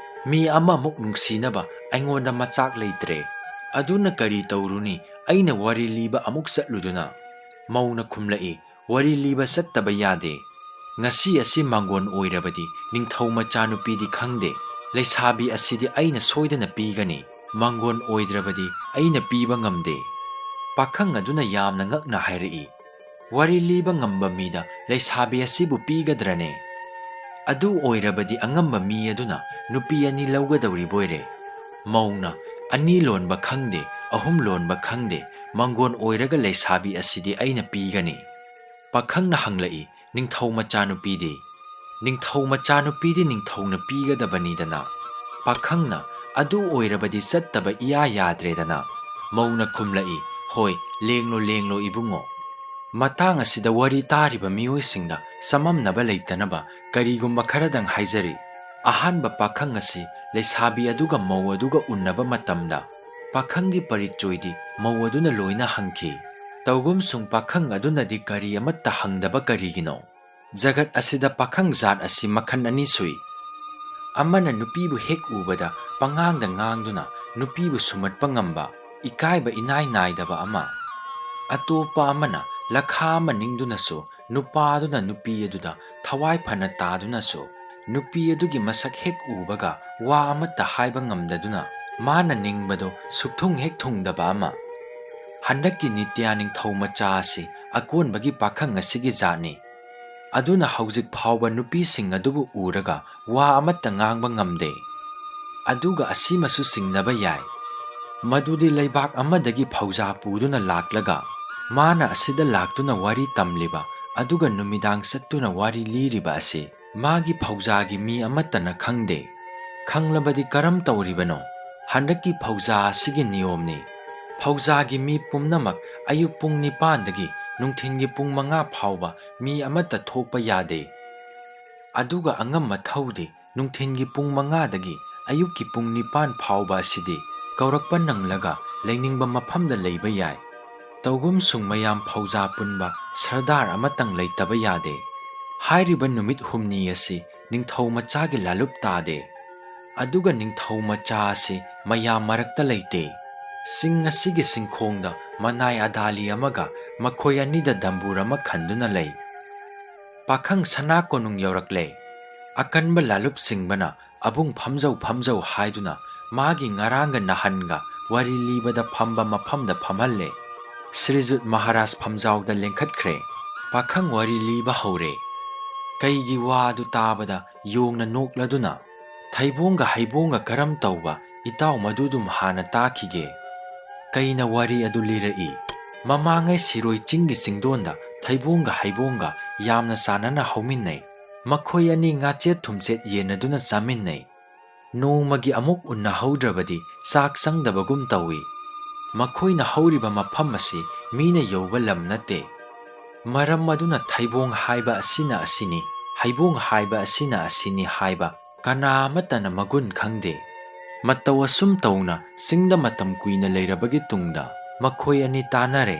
ꯃꯤ ꯑꯃꯃꯨꯛ ꯅꯨꯡꯁꯤꯅꯕ ꯑꯩꯉꯣꯟꯗ ꯃꯆꯥꯛ ꯂꯩꯇ꯭ꯔꯦ꯫ ꯑꯗꯨꯅ ꯀꯔꯤ ꯇꯧꯔꯨꯅꯤ? ꯑꯩꯅ ꯋꯥꯔꯤ ꯂꯤꯕ ꯑꯃꯨꯛ ꯆꯠꯂꯨꯗꯨꯅ?" ꯃꯧꯅ ꯈꯨꯝꯂꯛꯏ, "ꯋꯥꯔꯤ ꯂꯤꯕ ꯆꯠꯇꯕ ꯌꯥꯗꯦ꯫ ꯉꯁꯤ ꯑꯁꯤ ꯃꯥꯡꯒꯣꯟ ꯑꯣꯏꯔꯕꯗꯤ ꯅꯤꯡꯊꯧ ꯃꯆꯥꯅꯨꯄꯤꯗꯤ ꯈꯪꯗꯦ꯫ ꯂꯩꯁꯥꯕꯤ ꯑꯁꯤꯗꯤ ꯑꯩꯅ ꯁꯣꯏꯗꯅ ꯄꯤꯒꯅꯤ꯫ ꯃꯥꯡꯒꯣꯟ ꯑꯣꯏꯗ꯭ꯔꯕꯗꯤ ꯑꯩꯅ ꯄꯤꯕ ꯉꯝꯗꯦ꯫" ꯄꯥꯈꯪ ꯑꯗꯨꯅ ꯌꯥꯝꯅ ꯉꯛꯅ ꯍꯥꯏꯔꯛꯏ, "ꯋꯥꯔꯤ ꯂꯤꯕ ꯉꯝꯕ ꯃꯤꯗ ꯂꯩꯁꯥꯕꯤ ꯑꯁꯤꯕꯨ ꯄꯤꯒꯗ꯭ꯔꯅꯦ? ꯑꯗꯨ ꯑꯣꯏꯔꯕꯗꯤ ꯑꯉꯝꯕ ꯃꯤ ꯑꯗꯨꯅ ꯅꯨꯄꯤ ꯑꯅꯤ ꯂꯧꯒꯗꯧꯔꯤꯕꯣꯏꯔꯦ꯫" ꯃꯧꯅ, "ꯑꯅꯤ ꯂꯣꯟꯕ ꯈꯪꯗꯦ, ꯑꯍꯨꯝ ꯂꯣꯟꯕ ꯈꯪꯗꯦ, ꯃꯥꯡꯒꯣꯟ ꯑꯣꯏꯔꯒ ꯂꯩꯁꯥꯕꯤ ꯑꯁꯤꯗꯤ ꯑꯩꯅ ꯄꯤꯒꯅꯤ꯫" ꯄꯥꯈꯪꯅ ꯍꯪꯂꯛꯏ, "ꯅꯤꯡꯊꯧ ꯃꯆꯥꯅꯨꯄꯤꯗꯤ?" "ꯅꯤꯡꯊꯧ ꯃꯆꯥꯅꯨꯄꯤꯗꯤ ꯅꯤꯡꯊꯧꯅ ꯄꯤꯒꯗꯕꯅꯤꯗꯅ꯫" ꯄꯥꯈꯪꯅ, "ꯑꯗꯨ ꯑꯣꯏꯔꯕꯗꯤ ꯆꯠꯇꯕ ꯏꯌꯥ ꯌꯥꯗ꯭ꯔꯦꯗꯅ꯫" ꯃꯧꯅ ꯈꯨꯝꯂꯛꯏ, "ꯍꯣꯏ, ꯂꯦꯡꯂꯣ, ꯂꯦꯡꯂꯣ, ꯏꯕꯨꯡꯉꯣ꯫" ꯃꯇꯥꯡ ꯑꯁꯤꯗ ꯋꯥꯔꯤ ꯇꯥꯔꯤꯕ ꯃꯤꯑꯣꯏꯁꯤꯡꯗ ꯆꯃꯝꯅꯕ ꯂꯩꯇꯅꯕ ꯀꯔꯤꯒꯨꯝꯕ ꯈꯔꯗꯪ ꯍꯥꯏꯖꯔꯤ꯫ ꯑꯍꯥꯟꯕ ꯄꯥꯈꯪ ꯑꯁꯤ ꯂꯩꯁꯥꯕꯤ ꯑꯗꯨꯒ ꯃꯧ ꯑꯗꯨꯒ ꯎꯟꯅꯕ ꯃꯇꯝꯗ ꯄꯥꯈꯪꯒꯤ ꯄꯔꯤꯆꯣꯏꯗꯤ ꯃꯧ ꯑꯗꯨꯅ ꯂꯣꯏꯅ ꯍꯪꯈꯤ꯫ ꯇꯧꯒꯨꯝꯁꯨꯡ ꯄꯥꯈꯪ ꯑꯗꯨꯅꯗꯤ ꯀꯔꯤ ꯑꯃꯠꯇ ꯍꯪꯗꯕ ꯀꯔꯤꯒꯤꯅꯣ? ꯖꯒꯠ ꯑꯁꯤꯗ ꯄꯥꯈꯪ ꯖꯥꯠ ꯑꯁꯤ ꯃꯈꯜ ꯑꯅꯤ ꯁꯨꯏ꯫ ꯑꯃꯅ ꯅꯨꯄꯤꯕꯨ ꯍꯦꯛ ꯎꯕꯗ ꯄꯉꯥꯡꯗ ꯉꯥꯡꯗꯨꯅ ꯅꯨꯄꯤꯕꯨ ꯁꯨꯝꯍꯠꯄ ꯉꯝꯕ, ꯏꯀꯥꯏꯕ ꯏꯅꯥꯏ ꯅꯥꯏꯗꯕ ꯑꯃ꯫ ꯑꯇꯣꯞꯄ ꯑꯃꯅ ꯂꯈꯥ ꯑꯃ ꯅꯤꯡꯗꯨꯅꯁꯨ ꯅꯨꯄꯥꯗꯨꯅ ꯅꯨꯄꯤ ꯑꯗꯨꯗ ꯊꯋꯥꯏ ꯐꯅ ꯇꯥꯗꯨꯅꯁꯨ ꯅꯨꯄꯤ ꯑꯗꯨꯒꯤ ꯃꯁꯛ ꯍꯦꯛ ꯎꯕꯒ ꯋꯥ ꯑꯃꯠꯇ ꯍꯥꯏꯕ ꯉꯝꯗꯗꯨꯅ ꯃꯥꯅ ꯅꯤꯡꯕꯗꯨ ꯁꯨꯛꯊꯨꯡ ꯍꯦꯛ ꯊꯨꯡꯗꯕ ꯑꯃ꯫ ꯍꯟꯗꯛꯀꯤ ꯅꯤꯇ꯭ꯌꯥ ꯅꯤꯡꯊꯧ ꯃꯆꯥ ꯑꯁꯤ ꯑꯀꯣꯟꯕꯒꯤ ꯄꯥꯈꯪ ꯑꯁꯤꯒꯤ ꯖꯥꯠꯅꯤ꯫ ꯑꯗꯨꯅ ꯍꯧꯖꯤꯛ ꯐꯥꯎꯕ ꯅꯨꯄꯤꯁꯤꯡ ꯑꯗꯨꯕꯨ ꯎꯔꯒ ꯋꯥ ꯑꯃꯠꯇ ꯉꯥꯡꯕ ꯉꯝꯗꯦ꯫ ꯑꯗꯨꯒ ꯑꯁꯤꯃꯁꯨ ꯆꯤꯡꯅꯕ ꯌꯥꯏ, ꯃꯗꯨꯗꯤ ꯂꯩꯕꯥꯛ ꯑꯃꯗꯒꯤ ꯐꯧꯖꯥ ꯄꯨꯗꯨꯅ ꯂꯥꯛꯂꯒ ꯃꯥꯅ ꯑꯁꯤꯗ ꯂꯥꯛꯇꯨꯅ ꯋꯥꯔꯤ ꯇꯝꯂꯤꯕ ꯑꯗꯨꯒ ꯅꯨꯃꯤꯗꯥꯡ ꯆꯠꯇꯨꯅ ꯋꯥꯔꯤ ꯂꯤꯔꯤꯕ ꯑꯁꯤ ꯃꯥꯒꯤ ꯐꯧꯖꯥꯒꯤ ꯃꯤ ꯑꯃꯠꯇꯅ ꯈꯪꯗꯦ꯫ ꯈꯪꯂꯕꯗꯤ ꯀꯔꯝ ꯇꯧꯔꯤꯕꯅꯣ? ꯍꯟꯗꯛꯀꯤ ꯐꯧꯖꯥ ꯑꯁꯤꯒꯤ ꯅꯤꯌꯣꯝꯅꯤ꯫ ꯐꯧꯖꯥꯒꯤ ꯃꯤ ꯄꯨꯝꯅꯃꯛ ꯑꯌꯨꯛ ꯄꯨꯡ ꯅꯤꯄꯥꯟꯗꯒꯤ ꯅꯨꯡꯊꯤꯟꯒꯤ ꯄꯨꯡ ꯃꯉꯥ ꯐꯥꯎꯕ ꯃꯤ ꯑꯃꯠꯇ ꯊꯣꯛꯄ ꯌꯥꯗꯦ꯫ ꯑꯗꯨꯒ ꯑꯉꯝ ꯃꯊꯧꯗꯤ ꯅꯨꯡꯊꯤꯟꯒꯤ ꯄꯨꯡ ꯃꯉꯥꯗꯒꯤ ꯑꯌꯨꯛꯀꯤ ꯄꯨꯡ ꯅꯤꯄꯥꯟ ꯐꯥꯎꯕ ꯑꯁꯤꯗꯤ ꯀꯧꯔꯛꯄ ꯅꯪꯂꯒ ꯂꯩꯅꯤꯡꯕ ꯃꯐꯝꯗ ꯂꯩꯕ ꯌꯥꯏ꯫ ꯇꯧꯒꯨꯝꯁꯨꯡ ꯃꯌꯥꯝ ꯐꯧꯖꯥ ꯄꯨꯟꯕ ꯁꯔꯗꯥꯔ ꯑꯃꯇꯪ ꯂꯩꯇꯕ ꯌꯥꯗꯦ꯫ ꯍꯥꯏꯔꯤꯕ ꯅꯨꯃꯤꯠ ꯍꯨꯝꯅꯤ ꯑꯁꯤ ꯅꯤꯡꯊꯧ ꯃꯆꯥꯒꯤ ꯂꯥꯂꯨꯞ ꯇꯥꯗꯦ꯫ ꯑꯗꯨꯒ ꯅꯤꯡꯊꯧ ꯃꯆꯥ ꯑꯁꯤ ꯃꯌꯥꯝ ꯃꯔꯛꯇ ꯂꯩꯇꯦ꯫ ꯆꯤꯡ ꯑꯁꯤꯒꯤ ꯆꯤꯡꯈꯣꯡꯗ ꯃꯅꯥꯏ ꯑꯗꯥꯂꯤ ꯑꯃꯒ ꯃꯈꯣꯏ ꯑꯅꯤꯗ ꯗꯝꯕꯨꯔ ꯑꯃ ꯈꯟꯗꯨꯅ ꯂꯩ꯫ ꯄꯥꯈꯪ ꯁꯅꯥ ꯀꯣꯅꯨꯡ ꯌꯧꯔꯛꯂꯦ꯫ ꯑꯀꯟꯕ ꯂꯥꯂꯨꯞ ꯆꯤꯡꯕꯅ ꯑꯕꯨꯡ ꯐꯝꯖꯧ ꯐꯝꯖꯧ ꯍꯥꯏꯗꯨꯅ ꯃꯥꯒꯤ ꯉꯔꯥꯡꯒ ꯅꯍꯟꯒ ꯋꯥꯔꯤ ꯂꯤꯕꯗ ꯐꯝꯕ ꯃꯐꯝꯗ ꯐꯝꯍꯜꯂꯦ꯫ ꯁ꯭ꯔꯤꯖꯨꯠ ꯃꯍꯥꯔꯥꯖ ꯐꯝꯖꯥꯎꯗ ꯂꯦꯡꯈꯠꯈ꯭ꯔꯦ꯫ ꯄꯥꯈꯪ ꯋꯥꯔꯤ ꯂꯤꯕ ꯍꯧꯔꯦ꯫ ꯀꯩꯒꯤ ꯋꯥ ꯑꯗꯨ ꯇꯥꯕꯗ ꯌꯣꯡꯅ ꯅꯣꯛꯂꯗꯨꯅ "ꯊꯩꯕꯣꯡꯒ ꯍꯩꯕꯣꯡꯒ ꯀꯔꯝ ꯇꯧꯕ, ꯏꯇꯥꯎ ꯃꯗꯨꯗꯨꯝ ꯍꯥꯟꯅ ꯇꯥꯈꯤꯒꯦ"? ꯀꯩꯅ ꯋꯥꯔꯤ ꯑꯗꯨ ꯂꯤꯔꯛꯏ꯫ ꯃꯃꯥꯡꯉꯩ ꯁꯤꯔꯣꯏ ꯆꯤꯡꯒꯤ ꯆꯤꯡꯗꯣꯟꯗ ꯊꯩꯕꯣꯡꯒ ꯍꯩꯕꯣꯡꯒ ꯌꯥꯝꯅ ꯆꯥꯟꯅꯅ ꯍꯧꯃꯤꯟꯅꯩ꯫ ꯃꯈꯣꯏ ꯑꯅꯤ ꯉꯥꯆꯦꯠ ꯊꯨꯝꯆꯦꯠ ꯌꯦꯟꯅꯗꯨꯅ ꯆꯥꯃꯤꯟꯅꯩ꯫ ꯅꯣꯡꯃꯒꯤ ꯑꯃꯨꯛ ꯎꯟꯅꯍꯧꯗ꯭ꯔꯕꯗꯤ ꯆꯥꯛ ꯆꯪꯗꯕꯒꯨꯝ ꯇꯧꯏ꯫ ꯃꯈꯣꯏꯅ ꯍꯧꯔꯤꯕ ꯃꯐꯝ ꯑꯁꯤ ꯃꯤꯅ ꯌꯧꯕ ꯂꯝ ꯅꯠꯇꯦ꯫ ꯃꯔꯝ ꯑꯗꯨꯅ ꯊꯩꯕꯣꯡ ꯍꯥꯏꯕ ꯑꯁꯤꯅ ꯑꯁꯤꯅꯤ, ꯍꯩꯕꯣꯡ ꯍꯥꯏꯕ ꯑꯁꯤꯅ ꯑꯁꯤꯅꯤ ꯍꯥꯏꯕ ꯀꯅꯥ ꯑꯃꯠꯇꯅ ꯃꯒꯨꯟ ꯈꯪꯗꯦ꯫ ꯃꯇꯧ ꯑꯁꯨꯝ ꯇꯧꯅ ꯆꯤꯡꯗ ꯃꯇꯝ ꯀꯨꯏꯅ ꯂꯩꯔꯕꯒꯤ ꯇꯨꯡꯗ ꯃꯈꯣꯏ ꯑꯅꯤ ꯇꯥꯟꯅꯔꯦ꯫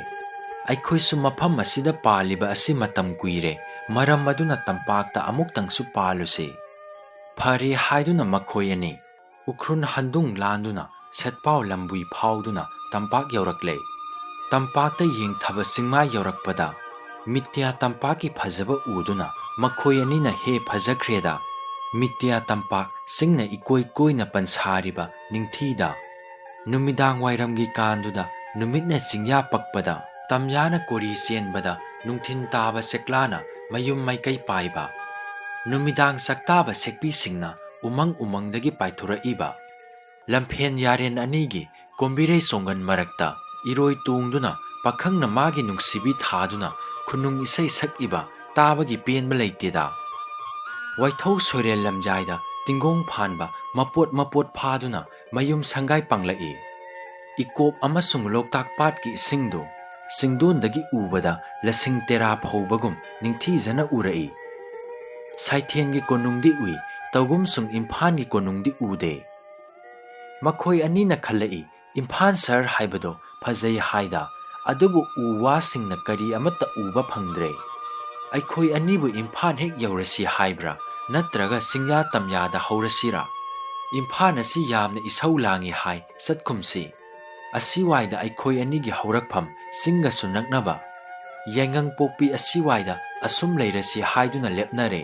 "ꯑꯩꯈꯣꯏꯁꯨ ꯃꯐꯝ ꯑꯁꯤꯗ ꯄꯥꯜꯂꯤꯕ ꯑꯁꯤ ꯃꯇꯝ ꯀꯨꯏꯔꯦ, ꯃꯔꯝ ꯑꯗꯨꯅ ꯇꯝꯄꯥꯛꯇ ꯑꯃꯨꯛꯇꯪꯁꯨ ꯄꯥꯜꯂꯨꯁꯤ"꯫ ꯐꯔꯦ ꯍꯥꯏꯗꯨꯅ ꯃꯈꯣꯏ ꯑꯅꯤ ꯎꯈ꯭ꯔꯨꯜ ꯍꯟꯗꯨꯡ ꯂꯥꯟꯗꯨꯅ ꯁꯦꯠꯄꯥꯎ ꯂꯝꯕꯨꯏ ꯐꯥꯎꯗꯨꯅ ꯇꯝꯄꯥꯛ ꯌꯧꯔꯛꯂꯦ꯫ ꯇꯝꯄꯥꯛꯇ ꯌꯦꯡꯊꯕ ꯆꯤꯡꯃꯥꯏ ꯌꯧꯔꯛꯄꯗ ꯃꯤꯇ꯭ꯌꯥ ꯇꯝꯄꯥꯛꯀꯤ ꯐꯖꯕ ꯎꯗꯨꯅ ꯃꯈꯣꯏ ꯑꯅꯤꯅ "ꯍꯦ ꯐꯖꯈ꯭ꯔꯦꯗ, ꯃꯤꯇ꯭ꯌꯥ ꯇꯝꯄꯥꯛ, ꯆꯤꯡꯅ ꯏꯀꯣꯏ ꯀꯣꯏꯅ ꯄꯟꯁꯥꯔꯤꯕ ꯅꯤꯡꯊꯤꯗ"꯫ ꯅꯨꯃꯤꯗꯥꯡ ꯋꯥꯏꯔꯝꯒꯤ ꯀꯥꯟꯗꯨꯗ ꯅꯨꯃꯤꯠꯅ ꯆꯤꯡꯌꯥ ꯄꯛꯄꯗ, ꯇꯝꯌꯥꯅ ꯀꯣꯔꯤ ꯆꯦꯟꯕꯗ, ꯅꯨꯡꯊꯤꯟ ꯇꯥꯕ ꯆꯦꯛꯂꯥꯅ ꯃꯌꯨꯝ ꯃꯥꯏꯀꯩ ꯄꯥꯏꯕ꯫ ꯅꯨꯃꯤꯗꯥꯡ ꯆꯥꯛꯇꯥꯕ ꯁꯦꯛꯄꯤꯁꯤꯡꯅ ꯎꯃꯪ ꯎꯃꯪꯗꯒꯤ ꯄꯥꯏꯊꯣꯔꯛꯏꯕ꯫ ꯂꯝꯐꯦꯟ ꯌꯥꯔꯦꯟ ꯑꯅꯤꯒꯤ ꯀꯣꯝꯕꯤꯔꯩ ꯆꯣꯡꯒꯟ ꯃꯔꯛꯇ ꯏꯔꯣꯏ ꯇꯣꯡꯗꯨꯅ ꯄꯥꯈꯪꯅ ꯃꯥꯒꯤ ꯅꯨꯡꯁꯤꯕꯤ ꯊꯥꯗꯨꯅ ꯈꯨꯅꯨꯡ ꯏꯁꯩ ꯁꯛꯏꯕ ꯇꯥꯕꯒꯤ ꯄꯦꯟꯕ ꯂꯩꯇꯦꯗ꯫ ꯋꯥꯏꯊꯧ ꯁꯣꯏꯔꯦꯜ ꯂꯝꯖꯥꯏꯗ ꯇꯤꯡꯒꯣꯡ ꯐꯥꯟꯕ ꯃꯄꯣꯠ ꯃꯄꯣꯠ ꯐꯥꯗꯨꯅ ꯃꯌꯨꯝ ꯁꯪꯒꯥꯏ ꯄꯥꯡꯂꯛꯏ꯫ ꯏꯀꯣꯞ ꯑꯃꯁꯨꯡ ꯂꯣꯛꯇꯥꯛ ꯄꯥꯠꯀꯤ ꯏꯁꯤꯡꯗꯨ ꯆꯤꯡꯗꯣꯟꯗꯒꯤ ꯎꯕꯗ ꯂꯁꯤꯡ ꯇꯦꯔꯥ ꯐꯧꯕꯒꯨꯝ ꯅꯤꯡꯊꯤꯖꯅ ꯎꯔꯛꯏ꯫ ꯁꯥꯏꯊꯦꯟꯒꯤ ꯀꯣꯅꯨꯡꯗꯤ ꯎꯏ, ꯇꯧꯒꯨꯝꯁꯨꯡ ꯏꯝꯐꯥꯜꯒꯤ ꯀꯣꯅꯨꯡꯗꯤ ꯎꯗꯦ꯫ ꯃꯈꯣꯏ ꯑꯅꯤꯅ ꯈꯜꯂꯛꯏ, ꯏꯝꯐꯥꯜ ꯁꯍꯔ ꯍꯥꯏꯕꯗꯣ ꯐꯖꯩ ꯍꯥꯏꯗ, ꯑꯗꯨꯕꯨ ꯎ ꯋꯥꯁꯤꯡꯅ ꯀꯔꯤ ꯑꯃꯠꯇ ꯎꯕ ꯐꯪꯗ꯭ꯔꯦ꯫ ꯑꯩꯈꯣꯏ ꯑꯅꯤꯕꯨ ꯏꯝꯐꯥꯜ ꯍꯦꯛ ꯌꯧꯔꯁꯤ ꯍꯥꯏꯕ꯭ꯔꯥ, ꯅꯠꯇ꯭ꯔꯒ ꯆꯤꯡꯌꯥ ꯇꯝꯌꯥꯗ ꯍꯧꯔꯁꯤꯔꯥ? ꯏꯝꯐꯥꯜ ꯑꯁꯤ ꯌꯥꯝꯅ ꯏꯁꯧ ꯂꯥꯡꯏ ꯍꯥꯏ, ꯆꯠꯈꯨꯝꯁꯤ꯫ ꯑꯁꯤꯋꯥꯏꯗ ꯑꯩꯈꯣꯏ ꯑꯅꯤꯒꯤ ꯍꯧꯔꯛꯐꯝ ꯆꯤꯡꯒꯁꯨ ꯅꯛꯅꯕ ꯌꯥꯏꯉꯪꯄꯣꯛꯄꯤ ꯑꯁꯤꯋꯥꯏꯗ ꯑꯁꯨꯝ ꯂꯩꯔꯁꯤ ꯍꯥꯏꯗꯨꯅ ꯂꯦꯞꯅꯔꯦ꯫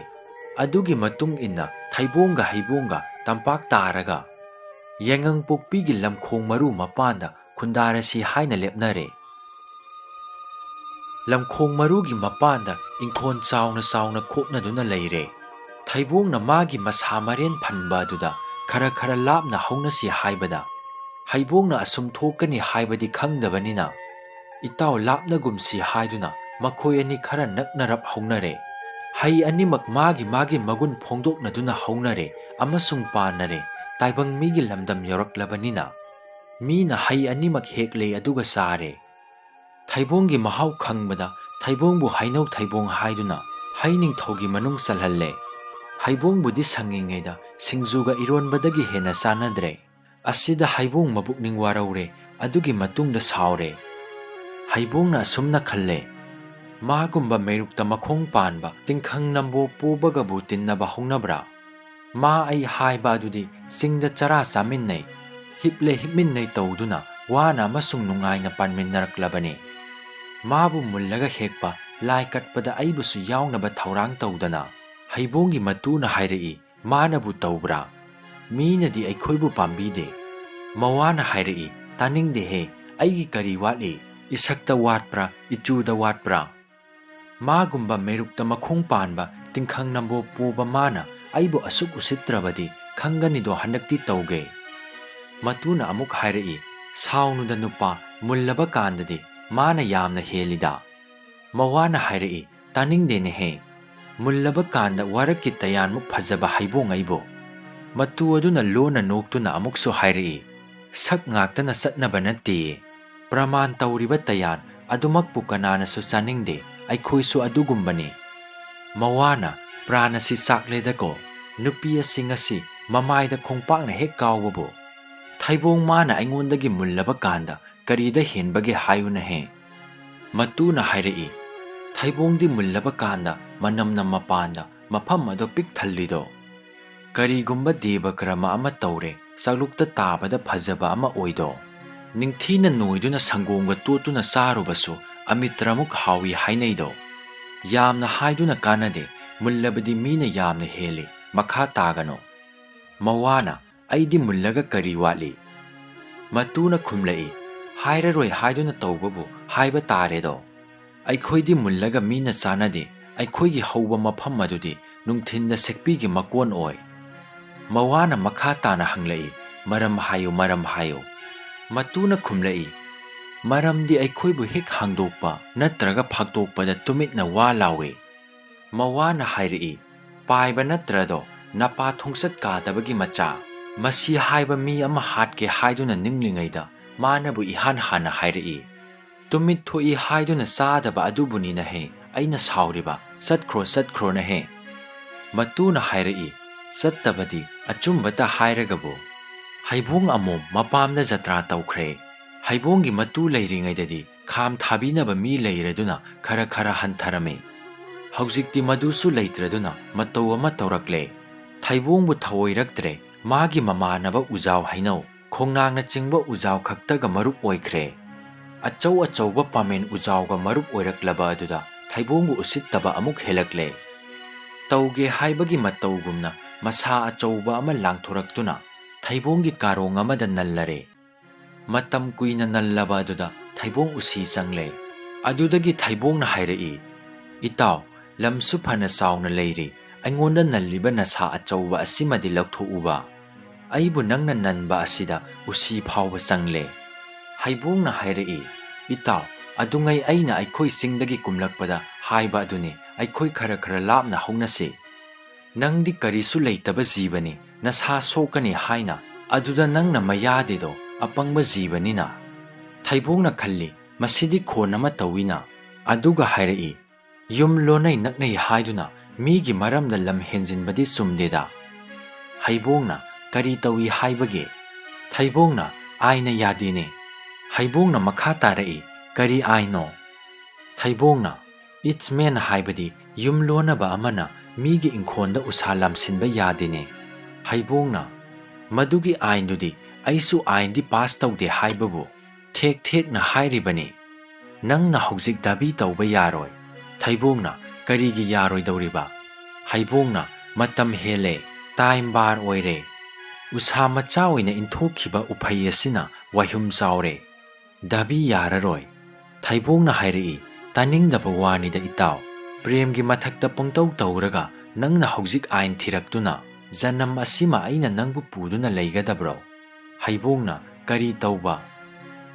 ꯑꯗꯨꯒꯤ ꯃꯇꯨꯡ ꯏꯟꯅ ꯊꯩꯕꯣꯡꯒ ꯍꯩꯕꯣꯡꯒ ꯇꯝꯄꯥꯛ ꯇꯥꯔꯒ ꯌꯥꯏꯉꯪꯄꯣꯛꯄꯤꯒꯤ ꯂꯝꯈꯣꯡ ꯃꯔꯨ ꯃꯄꯥꯟꯗ ꯈꯨꯟꯗꯥꯔꯁꯤ ꯍꯥꯏꯅ ꯂꯦꯞꯅꯔꯦ꯫ ꯂꯝꯈꯣꯡ ꯃꯔꯨꯒꯤ ꯃꯄꯥꯟꯗ ꯏꯪꯈꯣꯜ ꯆꯥꯎꯅ ꯆꯥꯎꯅ ꯈꯣꯛꯅꯗꯨꯅ ꯂꯩꯔꯦ꯫ ꯊꯩꯕꯣꯡꯅ ꯃꯥꯒꯤ ꯃꯁꯥ ꯃꯔꯦꯟ ꯐꯟꯕ ꯑꯗꯨꯗ ꯈꯔ ꯈꯔ ꯂꯥꯞꯅ ꯍꯧꯅꯁꯤ ꯍꯥꯏꯕꯗ, ꯍꯩꯕꯣꯡꯅ ꯑꯁꯨꯝ ꯊꯣꯛꯀꯅꯤ ꯍꯥꯏꯕꯗꯤ ꯈꯪꯗꯕꯅꯤꯅ, "ꯏꯇꯥꯎ, ꯂꯥꯞꯅꯒꯨꯝꯁꯤ" ꯍꯥꯏꯗꯨꯅ ꯃꯈꯣꯏ ꯑꯅꯤ ꯈꯔ ꯅꯛꯅꯔꯞ ꯍꯧꯅꯔꯦ꯫ ꯍꯩ ꯑꯅꯤꯃꯛ ꯃꯥꯒꯤ ꯃꯥꯒꯤ ꯃꯒꯨꯟ ꯐꯣꯡꯗꯣꯛꯅꯗꯨꯅ ꯍꯧꯅꯔꯦ ꯑꯃꯁꯨꯡ ꯄꯥꯟꯅꯔꯦ꯫ ꯇꯥꯏꯕꯪ ꯃꯤꯒꯤ ꯂꯝꯗꯝ ꯌꯧꯔꯛꯂꯕꯅꯤꯅ, ꯃꯤꯅ ꯍꯩ ꯑꯅꯤꯃꯛ ꯍꯦꯛꯂꯦ ꯑꯗꯨꯒ ꯆꯥꯔꯦ꯫ ꯊꯩꯕꯣꯡꯒꯤ ꯃꯍꯥꯎ ꯈꯪꯕꯗ ꯊꯩꯕꯣꯡꯕꯨ ꯍꯩꯅꯧ ꯊꯩꯕꯣꯡ ꯍꯥꯏꯗꯨꯅ ꯍꯩ ꯅꯤꯡꯊꯧꯒꯤ ꯃꯅꯨꯡ ꯆꯜꯍꯜꯂꯦ꯫ ꯍꯩꯕꯣꯡꯕꯨꯗꯤ ꯁꯪꯉꯤꯉꯩꯗ ꯁꯤꯡꯖꯨꯒ ꯏꯔꯣꯟꯕꯗꯒꯤ ꯍꯦꯟꯅ ꯆꯥꯅꯗ꯭ꯔꯦ꯫ ꯑꯁꯤꯗ ꯍꯩꯕꯣꯡ ꯃꯕꯨꯛꯅꯤꯡ ꯋꯥꯔꯧꯔꯦ, ꯑꯗꯨꯒꯤ ꯃꯇꯨꯡꯗ ꯁꯥꯎꯔꯦ꯫ ꯍꯩꯕꯣꯡꯅ ꯑꯁꯨꯝꯅ ꯈꯜꯂꯦ, "ꯃꯥꯒꯨꯝꯕ ꯃꯩꯔꯨꯛꯇ ꯃꯈꯣꯡ ꯄꯥꯟꯕ ꯇꯤꯡꯈꯪ ꯅꯝꯕꯣ ꯄꯣꯕꯒꯕꯨ ꯇꯤꯟꯅꯕ ꯍꯧꯅꯕ꯭ꯔꯥ? ꯃꯥ ꯑꯩ ꯍꯥꯏꯕ ꯑꯗꯨꯗꯤ ꯆꯤꯡꯗ ꯆꯔꯥ ꯆꯥꯃꯤꯟꯅꯩ, ꯍꯤꯞꯂꯦ ꯍꯤꯞꯃꯤꯟꯅꯩ ꯇꯧꯗꯨꯅ ꯋꯥꯅ ꯑꯃꯁꯨꯡ ꯅꯨꯡꯉꯥꯏꯅ ꯄꯥꯟꯃꯤꯟꯅꯔꯛꯂꯕꯅꯤ꯫ ꯃꯥꯕꯨ ꯃꯨꯜꯂꯒ ꯍꯦꯛꯄ, ꯂꯥꯏ ꯀꯠꯄꯗ ꯑꯩꯕꯨꯁꯨ ꯌꯥꯎꯅꯕ ꯊꯧꯔꯥꯡ ꯇꯧꯗꯅ" ꯍꯩꯕꯣꯡꯒꯤ ꯃꯇꯨꯅ ꯍꯥꯏꯔꯛꯏ, "ꯃꯥꯅꯕꯨ ꯇꯧꯕ꯭ꯔꯥ?" "ꯃꯤꯅꯗꯤ ꯑꯩꯈꯣꯏꯕꯨ ꯄꯥꯝꯕꯤꯗꯦ꯫" ꯃꯋꯥꯅ ꯍꯥꯏꯔꯛꯏ, "ꯇꯥꯅꯤꯡꯗꯦꯍꯦ, ꯑꯩꯒꯤ ꯀꯔꯤ ꯋꯥꯠꯂꯤ? ꯏꯁꯛꯇ ꯋꯥꯠꯄ꯭ꯔꯥ, ꯏꯆꯨꯗ ꯋꯥꯠꯄ꯭ꯔꯥ?" ꯃꯥꯒꯨꯝꯕ ꯃꯦꯔꯨꯛꯇ ꯃꯈꯣꯡ ꯄꯥꯟꯕ ꯇꯤꯡꯈꯪ ꯅꯝꯕꯣꯞ ꯄꯨꯕ ꯃꯥꯅ ꯑꯩꯕꯨ ꯑꯁꯨꯛ ꯎꯁꯤꯠꯇ꯭ꯔꯕꯗꯤ ꯈꯪꯒꯅꯤꯗꯣ ꯍꯟꯗꯛꯇꯤ ꯇꯧꯒꯦ꯫ ꯃꯇꯨꯅ ꯑꯃꯨꯛ ꯍꯥꯏꯔꯛꯏ, "ꯁꯥꯎꯅꯨꯗ ꯅꯨꯄꯥ, ꯃꯨꯜꯂꯕ ꯀꯥꯟꯗꯗꯤ ꯃꯥꯅ ꯌꯥꯝꯅ ꯍꯦꯜꯂꯤꯗ"꯫ ꯃꯋꯥꯅ ꯍꯥꯏꯔꯛꯏ, "ꯇꯥꯅꯤꯡꯗꯦꯅꯦꯍꯦ꯫ ꯃꯨꯜꯂꯕ ꯀꯥꯟꯗ ꯋꯥꯔꯛꯀꯤ ꯇꯌꯥꯟꯃꯨꯛ ꯐꯖꯕ ꯍꯩꯕꯣꯡ ꯑꯩꯕꯨ"꯫ ꯃꯇꯨ ꯑꯗꯨꯅ ꯂꯣꯟꯅ ꯅꯣꯛꯇꯨꯅ ꯑꯃꯨꯛꯁꯨ ꯍꯥꯏꯔꯛꯏ, "ꯁꯛ ꯉꯥꯛꯇꯅ ꯆꯠꯅꯕ ꯅꯠꯇꯦꯌꯦ꯫ ꯄ꯭ꯔꯃꯥꯟ ꯇꯧꯔꯤꯕ ꯇꯌꯥꯟ ꯑꯗꯨꯃꯛꯄꯨ ꯀꯅꯥꯅꯁꯨ ꯆꯥꯅꯤꯡꯗꯦ, ꯑꯩꯈꯣꯏꯁꯨ ꯑꯗꯨꯒꯨꯝꯕꯅꯤ"꯫ ꯃꯋꯥꯅ, "ꯄ꯭ꯔꯥꯟ ꯑꯁꯤ ꯆꯥꯛꯂꯦꯗꯀꯣ, ꯅꯨꯄꯤ ꯑꯁꯤ ꯉꯁꯤ ꯃꯃꯥꯏꯗ ꯈꯣꯡꯄꯥꯛꯅ ꯍꯦꯛ ꯀꯥꯎꯕꯕꯨ꯫ ꯊꯩꯕꯣꯡ ꯃꯥꯅ ꯑꯩꯉꯣꯟꯗꯒꯤ ꯃꯨꯜꯂꯕ ꯀꯥꯟꯗ ꯀꯔꯤꯗ ꯍꯦꯟꯕꯒꯦ ꯍꯥꯏꯌꯨꯅꯍꯦ"꯫ ꯃꯇꯨꯅ ꯍꯥꯏꯔꯛꯏ, "ꯊꯩꯕꯣꯡꯗꯤ ꯃꯨꯜꯂꯕ ꯀꯥꯟꯗ ꯃꯅꯝꯅ ꯃꯄꯥꯟꯗ ꯃꯐꯝ ꯑꯗꯣ ꯄꯤꯛ ꯊꯜꯂꯤꯗꯣ꯫ ꯀꯔꯤꯒꯨꯝꯕ ꯗꯦꯕ ꯀꯔꯃ ꯑꯃ ꯇꯧꯔꯦ, ꯆꯥꯛꯂꯨꯛꯇ ꯇꯥꯕꯗ ꯐꯖꯕ ꯑꯃ ꯑꯣꯏꯗꯣ꯫ ꯅꯤꯡꯊꯤꯅ ꯅꯣꯏꯗꯨꯅ ꯁꯪꯒꯣꯝꯒ ꯇꯣꯠꯇꯨꯅ ꯆꯥꯔꯨꯕꯁꯨ ꯑꯃꯤꯇ꯭ꯔꯃꯨꯛ ꯍꯥꯎꯏ ꯍꯥꯏꯅꯩꯗꯣ꯫ ꯌꯥꯝꯅ ꯍꯥꯏꯗꯨꯅ ꯀꯥꯟꯅꯗꯦ, ꯃꯨꯜꯂꯕꯗꯤ ꯃꯤꯅ ꯌꯥꯝꯅ ꯍꯦꯜꯂꯤ, ꯃꯈꯥ ꯇꯥꯒꯅꯨ"꯫ ꯃꯋꯥꯅ, "ꯑꯩꯗꯤ ꯃꯨꯜꯂꯒ ꯀꯔꯤ ꯋꯥꯠꯂꯤ?" ꯃꯇꯨꯅ ꯈꯨꯝꯂꯛꯏ, "ꯍꯥꯏꯔꯔꯣꯏ ꯍꯥꯏꯗꯨꯅ ꯇꯧꯕꯕꯨ ꯍꯥꯏꯕ ꯇꯥꯔꯦꯗꯣ꯫ ꯑꯩꯈꯣꯏꯗꯤ ꯃꯨꯜꯂꯒ ꯃꯤꯅ ꯆꯥꯅꯗꯦ, ꯑꯩꯈꯣꯏꯒꯤ ꯍꯧꯕ ꯃꯐꯝ ꯑꯗꯨꯗꯤ ꯅꯨꯡꯊꯤꯟꯗ ꯁꯦꯛꯄꯤꯒꯤ ꯃꯀꯣꯟ ꯑꯣꯏ"꯫ ꯃꯋꯥꯅ ꯃꯈꯥ ꯇꯥꯅ ꯍꯪꯂꯛꯏ, "ꯃꯔꯝ ꯍꯥꯏꯌꯨ, ꯃꯔꯝ ꯍꯥꯏꯌꯨ"꯫ ꯃꯇꯨꯅ ꯈꯨꯝꯂꯛꯏ, "ꯃꯔꯝꯗꯤ ꯑꯩꯈꯣꯏꯕꯨ ꯍꯦꯛ ꯍꯥꯡꯗꯣꯛꯄ ꯅꯠꯇ꯭ꯔꯒ ꯐꯥꯛꯇꯣꯛꯄꯗ ꯇꯨꯃꯤꯠꯅ ꯋꯥ ꯂꯥꯎꯏ"꯫ ꯃꯋꯥꯅ ꯍꯥꯏꯔꯛꯏ, "ꯄꯥꯏꯕ ꯅꯠꯇ꯭ꯔꯗꯣ, ꯅꯄꯥ ꯊꯣꯡꯆꯠ ꯀꯥꯗꯕꯒꯤ ꯃꯆꯥ꯫ ꯃꯁꯤ ꯍꯥꯏꯕ ꯃꯤ ꯑꯃ ꯍꯥꯠꯀꯦ ꯍꯥꯏꯗꯨꯅ ꯅꯤꯡꯂꯤꯉꯩꯗ ꯃꯥꯅꯕꯨ ꯏꯍꯥꯟ ꯍꯥꯟꯅ ꯍꯥꯏꯔꯛꯏ꯫ ꯇꯨꯃꯤꯠ ꯊꯣꯛꯏ ꯍꯥꯏꯗꯨꯅ ꯆꯥꯗꯕ ꯑꯗꯨꯕꯨꯅꯤꯅꯍꯦ ꯑꯩꯅ ꯁꯥꯎꯔꯤꯕ, ꯆꯠꯈ꯭ꯔꯣ, ꯆꯠꯈ꯭ꯔꯣꯅꯍꯦ"꯫ ꯃꯇꯨꯅ ꯍꯥꯏꯔꯛꯏ, "ꯆꯠꯇꯕꯗꯤ ꯑꯆꯨꯝꯕꯇ ꯍꯥꯏꯔꯒꯕꯨ, ꯍꯩꯕꯣꯡ ꯑꯃꯣꯝ ꯃꯄꯥꯝꯗ ꯖꯇ꯭ꯔꯥ ꯇꯧꯈ꯭ꯔꯦ꯫ ꯍꯩꯕꯣꯡꯒꯤ ꯃꯇꯨ ꯂꯩꯔꯤꯉꯩꯗꯗꯤ ꯈꯥꯝ ꯊꯥꯕꯤꯅꯕ ꯃꯤ ꯂꯩꯔꯗꯨꯅ ꯈꯔ ꯈꯔ ꯍꯟꯊꯔꯝꯃꯤ꯫ ꯍꯧꯖꯤꯛꯇꯤ ꯃꯗꯨꯁꯨ ꯂꯩꯇ꯭ꯔꯗꯨꯅ ꯃꯇꯧ ꯑꯃ ꯇꯧꯔꯛꯂꯦ꯫ ꯊꯩꯕꯣꯡꯕꯨ ꯊꯑꯣꯏꯔꯛꯇ꯭ꯔꯦ, ꯃꯥꯒꯤ ꯃꯃꯥꯟꯅꯕ ꯎꯖꯥꯎ ꯍꯩꯅꯧ, ꯈꯣꯡꯅꯥꯡꯅꯆꯤꯡꯕ ꯎꯖꯥꯎ ꯈꯛꯇꯒ ꯃꯔꯨꯞ ꯑꯣꯏꯈ꯭ꯔꯦ꯫ ꯑꯆꯧ ꯑꯆꯧꯕ ꯄꯥꯃꯦꯟ ꯎꯖꯥꯎꯒ ꯃꯔꯨꯞ ꯑꯣꯏꯔꯛꯂꯕ ꯑꯗꯨꯗ ꯊꯩꯕꯣꯡꯕꯨ ꯎꯁꯤꯠꯇꯕ ꯑꯃꯨꯛ ꯍꯦꯜꯂꯛꯂꯦ꯫ ꯇꯧꯒꯦ ꯍꯥꯏꯕꯒꯤ ꯃꯇꯧꯒꯨꯝꯅ ꯃꯁꯥ ꯑꯆꯧꯕ ꯑꯃ ꯂꯥꯡꯊꯣꯔꯛꯇꯨꯅ ꯊꯩꯕꯣꯡꯒꯤ ꯀꯥꯔꯣꯡ ꯑꯃꯗ ꯅꯜꯂꯔꯦ꯫ ꯃꯇꯝ ꯀꯨꯏꯅ ꯅꯜꯂꯕ ꯑꯗꯨꯗ ꯊꯩꯕꯣꯡ ꯎꯁꯤ ꯆꯪꯂꯦ꯫ ꯑꯗꯨꯗꯒꯤ ꯊꯩꯕꯣꯡꯅ ꯍꯥꯏꯔꯛꯏ, "ꯏꯇꯥꯎ, ꯂꯝꯁꯨ ꯐꯅ ꯆꯥꯎꯅ ꯂꯩꯔꯤ, ꯑꯩꯉꯣꯟꯗ ꯅꯜꯂꯤꯕ ꯅꯁꯥ ꯑꯆꯧꯕ ꯑꯁꯤꯃꯗꯤ ꯂꯧꯊꯣꯛꯎꯕ꯫ ꯑꯩꯕꯨ ꯅꯪꯅ ꯅꯟꯕ ꯑꯁꯤꯗ ꯎꯁꯤ ꯐꯥꯎꯕ ꯆꯪꯂꯦ꯫" ꯍꯩꯕꯣꯡꯅ ꯍꯥꯏꯔꯛꯏ, "ꯏꯇꯥꯎ, ꯑꯗꯨꯉꯩ ꯑꯩꯅ ꯑꯩꯈꯣꯏ ꯆꯤꯡꯗꯒꯤ ꯀꯨꯝꯂꯛꯄꯗ ꯍꯥꯏꯕ ꯑꯗꯨꯅꯤ, ꯑꯩꯈꯣꯏ ꯈꯔ ꯈꯔ ꯂꯥꯞꯅ ꯍꯧꯅꯁꯤ꯫ ꯅꯪꯗꯤ ꯀꯔꯤꯁꯨ ꯂꯩꯇꯕ ꯖꯤꯕꯅꯤ, ꯅꯁꯥ ꯁꯣꯛꯀꯅꯤ ꯍꯥꯏꯅ ꯑꯗꯨꯗ ꯅꯪꯅ ꯃꯌꯥꯗꯦꯗꯣ, ꯑꯄꯪꯕ ꯖꯤꯕꯅꯤꯅ꯫" ꯊꯩꯕꯣꯡꯅ ꯈꯜꯂꯤ, "ꯃꯁꯤꯗꯤ ꯈꯣꯟ ꯑꯃ ꯇꯧꯏꯅ꯫" ꯑꯗꯨꯒ ꯍꯥꯏꯔꯛꯏ, "ꯌꯨꯝ ꯂꯣꯟꯅꯩ ꯅꯛꯅꯩ ꯍꯥꯏꯗꯨꯅ ꯃꯤꯒꯤ ꯃꯔꯝꯗ ꯂꯝ ꯍꯦꯟꯖꯤꯟꯕꯗꯤ ꯆꯨꯝꯗꯦꯗ꯫" ꯍꯩꯕꯣꯡꯅ, "ꯀꯔꯤ ꯇꯧꯏ ꯍꯥꯏꯕꯒꯦ?" ꯊꯩꯕꯣꯡꯅ, "ꯑꯥꯏꯟꯅ ꯌꯥꯗꯦꯅꯦ꯫" ꯍꯩꯕꯣꯡꯅ ꯃꯈꯥ ꯇꯥꯔꯛꯏ, "ꯀꯔꯤ ꯑꯥꯏꯟꯅꯣ?" ꯊꯩꯕꯣꯡꯅ, "It's man ꯍꯥꯏꯕꯗꯤ ꯌꯨꯝ ꯂꯣꯟꯅꯕ ꯑꯃꯅ ꯃꯤꯒꯤ ꯏꯪꯈꯣꯜꯗ ꯎꯁꯥ ꯂꯥꯝꯁꯤꯟꯕ ꯌꯥꯗꯦꯅꯦ꯫" ꯍꯩꯕꯣꯡꯅ, "ꯃꯗꯨꯒꯤ ꯑꯥꯏꯟꯗꯨꯗꯤ ꯑꯩꯁꯨ ꯑꯥꯏꯟꯗꯤ ꯄꯥꯁ ꯇꯧꯗꯦ ꯍꯥꯏꯕꯕꯨ ꯊꯦꯛ ꯊꯦꯛꯅ ꯍꯥꯏꯔꯤꯕꯅꯤ꯫ ꯅꯪꯅ ꯍꯧꯖꯤꯛ ꯗꯥꯕꯤ ꯇꯧꯕ ꯌꯥꯔꯣꯏ꯫" ꯊꯩꯕꯣꯡꯅ, "ꯀꯔꯤꯒꯤ ꯌꯥꯔꯣꯏꯗꯧꯔꯤꯕ?" ꯍꯩꯕꯣꯡꯅ, "ꯃꯇꯝ ꯍꯦꯜꯂꯦ, ꯇꯥꯏꯝ ꯕꯥꯔ ꯑꯣꯏꯔꯦ꯫ ꯎꯁꯥ ꯃꯆꯥ ꯑꯣꯏꯅ ꯏꯟꯊꯣꯛꯈꯤꯕ ꯎꯐꯩ ꯑꯁꯤꯅ ꯋꯥꯏꯍꯨꯝ ꯆꯥꯎꯔꯦ꯫ ꯗꯥꯕꯤ ꯌꯥꯔꯔꯣꯏ꯫" ꯊꯩꯕꯣꯡꯅ ꯍꯥꯏꯔꯛꯏ, "ꯇꯥꯅꯤꯡꯗꯕ ꯋꯥꯅꯤꯗ ꯏꯇꯥꯎ꯫ ꯄ꯭ꯔꯦꯝꯒꯤ ꯃꯊꯛꯇ ꯄꯪꯇꯧ ꯇꯧꯔꯒ ꯅꯪꯅ ꯍꯧꯖꯤꯛ ꯑꯥꯏꯟ ꯊꯤꯔꯛꯇꯨꯅ ꯖꯅꯝ ꯑꯁꯤꯃ ꯑꯩꯅ ꯅꯪꯕꯨ ꯄꯨꯗꯨꯅ ꯂꯩꯒꯗꯕ꯭ꯔꯣ?" ꯍꯩꯕꯣꯡꯅ, "ꯀꯔꯤ ꯇꯧꯕ?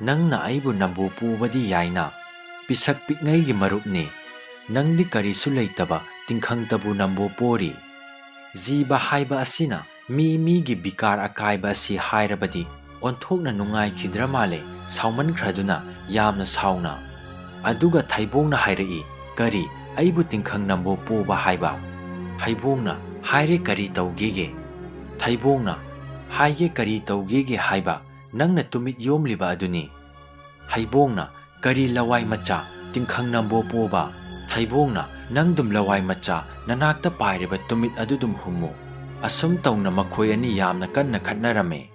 ꯅꯪꯅ ꯑꯩꯕꯨ ꯅꯝꯕꯣ ꯄꯣꯕꯗꯤ ꯌꯥꯏꯅ꯫ ꯄꯤꯁꯛ ꯄꯤꯛꯉꯩꯒꯤ ꯃꯔꯨꯞꯅꯤ꯫ ꯅꯪꯗꯤ ꯀꯔꯤꯁꯨ ꯂꯩꯇꯕ ꯇꯤꯡꯈꯪꯇꯕꯨ ꯅꯝꯕꯣ ꯄꯣꯔꯤ꯫ ꯖꯤꯕ ꯍꯥꯏꯕ ꯑꯁꯤꯅ ꯃꯤ ꯃꯤꯒꯤ ꯕꯤꯀꯥꯔ ꯑꯀꯥꯏꯕ ꯑꯁꯤ ꯍꯥꯏꯔꯕꯗꯤ ꯑꯣꯟꯊꯣꯛꯅ ꯅꯨꯡꯉꯥꯏꯈꯤꯗ꯭ꯔ ꯃꯥꯜꯂꯦ, ꯁꯥꯎꯃꯟꯈ꯭ꯔꯗꯨꯅ ꯌꯥꯝꯅ ꯁꯥꯎꯅ꯫" ꯑꯗꯨꯒ ꯊꯩꯕꯣꯡꯅ ꯍꯥꯏꯔꯛꯏ, "ꯀꯔꯤ, ꯑꯩꯕꯨ ꯇꯤꯡꯈꯪ ꯅꯝꯕꯣ ꯄꯣꯕ ꯍꯥꯏꯕ?" ꯍꯩꯕꯣꯡꯅ, "ꯍꯥꯏꯔꯦ, ꯀꯔꯤ ꯇꯧꯒꯦꯒꯦ?" ꯊꯩꯕꯣꯡꯅ, "ꯍꯥꯏꯒꯦ, ꯀꯔꯤ ꯇꯧꯒꯦꯒꯦ ꯍꯥꯏꯕ, ꯅꯪꯅ ꯇꯨꯃꯤꯠ ꯌꯣꯝꯂꯤꯕ ꯑꯗꯨꯅꯤ꯫" ꯍꯩꯕꯣꯡꯅ, "ꯀꯔꯤ ꯂꯋꯥꯏ ꯃꯆꯥ, ꯇꯤꯡꯈꯪ ꯅꯝꯕꯣ ꯄꯣꯕ?" ꯊꯩꯕꯣꯡꯅ, "ꯅꯪꯗꯨꯝ ꯂꯋꯥꯏ ꯃꯆꯥ, ꯅꯅꯥꯛꯇ ꯄꯥꯏꯔꯤꯕ ꯇꯨꯃꯤꯠ ꯑꯗꯨꯗꯨꯝ ꯍꯨꯝꯃꯨ꯫" ꯑꯁꯨꯝ ꯇꯧꯅ ꯃꯈꯣꯏ ꯑꯅꯤ ꯌꯥꯝꯅ ꯀꯟꯅ ꯈꯠꯅꯔꯝꯃꯤ꯫